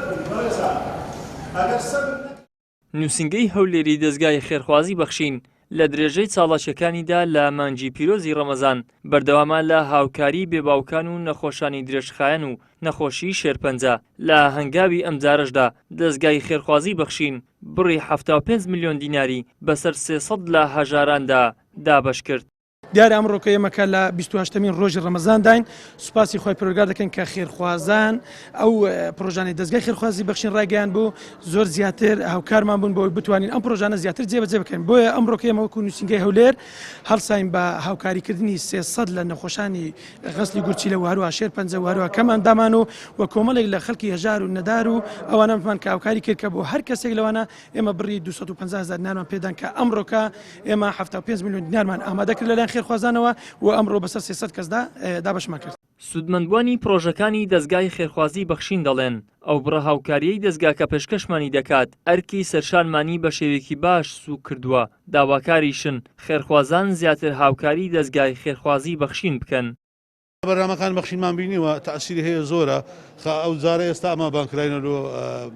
بن بەڕێزان ئەگەر سەبر نەکەن. نووسینگەی هەولێری دەزگای خێرخوازی بەخشین لە درێژەی چاڵاکیەکانیدا لە مانگی پیرۆزی ڕەمەزان بەردەوامە لە هاوکاری بێ باوکان و نەخۆشانی درێژخایەن و نەخۆشی شێرپەنجە، لە هەنگاوی ئەمجارەشدا دەزگای خێرخوازی بەخشین بڕی 75 ملیۆن دیناری بەسەر 300 لە هەژاراندا دابەشکرد. دیارە ئەمڕۆکە ئێمە کە لە 28 مین ڕۆژی ڕەمەزانداین سوپاسی خۆی پەروەردگار دەکەین کە خێرخوازان ئەو پرۆژانەی دەزگای خێرخوازی بەخشین ڕایگەیان بوو زۆر زیاتر هاوکارمان بوون بۆی بتوانین ئەم پرۆژانە زیاتر جێبەجێ بکەین بۆیە ئەمڕۆکە ئێمە وەکو نووسینگەی هەولێر هەڵساین بە هاوکاریکردنی 300 لە نەخۆشانی غەسلی گورچیلە و هەروە شێر پەنجە و هەروە کەمئەندامان و و کۆمەڵێک لە خەڵکی هەژار و نەدار و ئەوانەمان کە هاوکاری کرد کە بۆ هەر کەسێک لەوانە ئێمە بڕی 250 هەزار دینارمان پێدان کە ئەمڕۆکە ئێمە 75 میلیۆن دینارمان ئامادە کرد لەلایەن خێرخوازانەوە و ئەمڕۆ بەسەر 300 کەسدا دابەشمان کرد. سوودمەندبووانی پڕۆژەکانی دەزگای خێرخوازی بەخشین دەڵێن، ئەو بڕە هاوکارییەی دەزگاکە پێشکەشمانی دەکات، ئەرکی سەرشانمانی بە شێوەیەکی باش سووک کردووە، داواکاریشن خێرخوازان زیاتر هاوکاری دەزگای خێرخوازی بەخشین بکەن. بەرنامەکان بەخشینمان بینیوە تەئسیری هەیە زۆرە خە ئەو جارە ئێستا ئەمە بانگ کراینە لۆ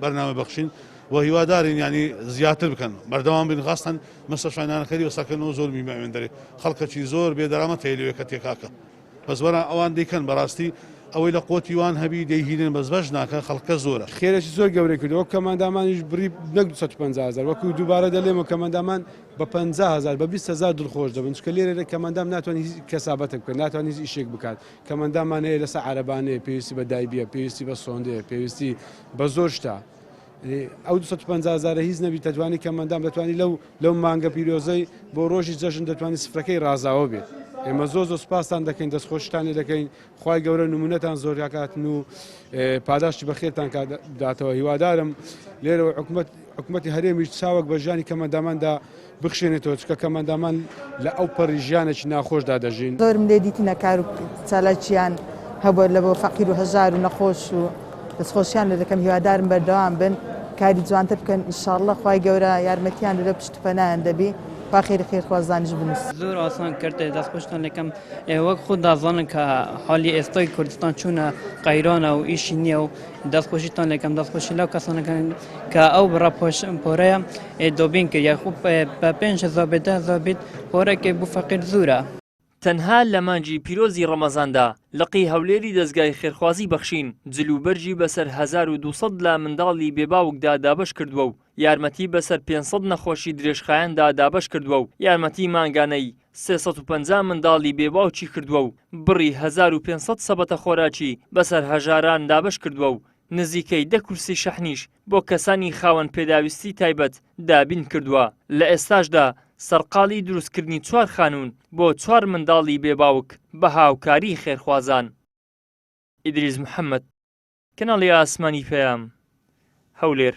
بەرنامە بەخشین و هیوادارین یانی زیاتر بکەن بەردەوام بین خاستەن مستەشفای نانەکەری وەساکەنەوە زۆر میمە ئەوێن دەرێ خەڵکەکی زۆر بێ دەرامەت هەیە لەوێ کە تێکاکە بەس وەرە ئەوان دەیکەن بەڕاستی ئەوەی لە قوتی وان هەبی دەیهینن بەس بەش ناکە خەڵکە زۆرە. خێرێکی زۆر گەورەی کردوە وەک کەماندامانیش بڕی نەک 250 هەزار وەکو دووبارە دەلێمەوە کەماندامان بە 50 هەزار بە 20 هەزار دڵخۆش دەبن چونکە لێرە کەمەندام ناتوانێت هیچ کەسابەتێک بکات ناتوانێت هیچ ئیشێک بکات کەمەندامان هەیە لەسەر عەرەبانەیە پێویستی بە دایبیە پێویستی بە سۆندەیە پێویستی بە زۆر شتە ئەو 250 هەزارە هیچ نەبی دەتوانی کەمەندام دەتوانی لەو لەو مانگە پیرۆزەی بۆ ڕۆژی جەژن دەتوانی سفرەکەی ڕازاوە بێت ئێمە زۆر زۆر سوپاستان دەکەین دەستخۆشتان لێ دەکەین خوای گەورە نمونەتان زۆر کاتن و پاداشتی بەخێرتان داتەوە هیوادارم لێرەوە حکومت حکومەتی هەرێمیش چاوەک بە ژیانی کەمەنداماندا بخشێنێتەوە چکە کەمەندامان لە ئەو پەڕی ژیانێکی ناخۆشدا دەژین. زۆرم لێ دیتنە کار و چالاکیان هەبووە لە بۆ فەقیر و هەژار و نەخۆش و دەستخۆشیان لێ دەکەم هیوادارم بەردەوام بن کاری جوانتر بکەن ئیشاڵڵە خوای گەورە یارمەتیان دەدە پشت و پەنایان دەبی خوا خێری خێرخوازانیش بنووس. زۆر ئاسان کرد دەستخۆشتان لەکەم وەک خۆت دەزانن کە حالی ئێستای کوردستان چۆنە قەیرانە و ئیشی نییە و دەستخۆشیتان لەکەم دەستخۆشی لەو کەسانەکەن کە ئەو بڕە پۆرەیە دابین کرد یاخود بە 5 هەزار بێت 10 هەزار بێت پۆرەکەی بۆ فەقیر زۆرە. تەنها لە مانگی پیرۆزی ڕەمەزاندا لقی هەولێری دەزگای خێرخوازی بەخشین جل و بەرگی بەسەر 1200 لە منداڵی بێ باوکدا دابەش کردووە و یارمەتی بەسەر 500 نەخۆشی درێژخایەندا دابەش کردووە و یارمەتی مانگانەی 350 منداڵی بێ باوکی کردووە و بڕی 1500 سەبەتە خۆراکی بەسەر هەژاران دابەش کردووە و نزیکەی دە کورسی شەحنیش بۆ کەسانی خاوەن پێداویستی تایبەت دابین کردووە، لە ئێستاشدا سەرقاڵی دروستکردنی چوار خانوون بۆ چوار منداڵی بێ باوک بە هاوکاریی خێرخوازان. ئیدریس محەمەد، کەناڵی ئاسمانی پەیام، هەولێر.